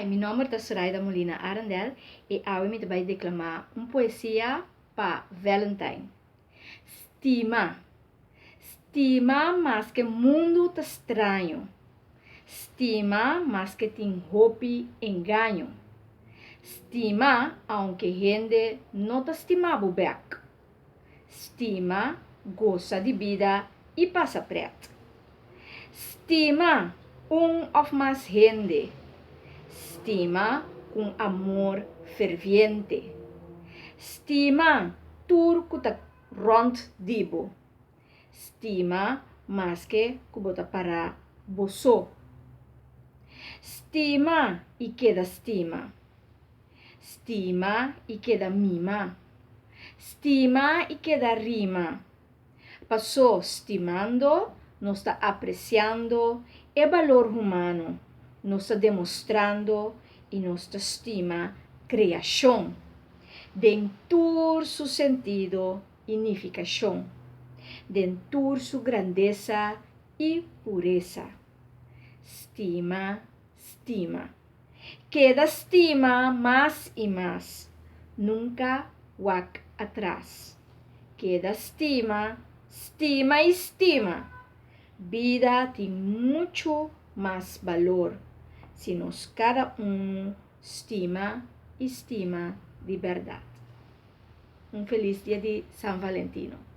Hi, mi nomber ta Soraida Molina Arendel i awe mi ta bai deklamá un poesia pa Valentine. Stima. Stima maske mundu ta straño. Stima maske tin hopi engaño. Stima aunke hende no ta stima bo bèk. Stima, gosa di bida i pasa prèt. Stima un òf mas hende. Stima ku un amor ferviente. Stima tur ku ta rònt di bo. Stima maske ku bo ta pará bo so. Stima i keda stima. Stima i keda mima. Stima i keda rima. Pasó stimando nos ta apresiando e balor humano, nos ta demostrando i nos ta stima kreashon den tur su sentido i nifikashon, den tur su grandesa i puresa. Stima, stima. Keda stima mas i mas, nunka wak atras. Keda stima, stima i stima. Bida tin muchu mas balor si nos kada unu stima i stima di bèrdat. Un felis dia di San Valentino.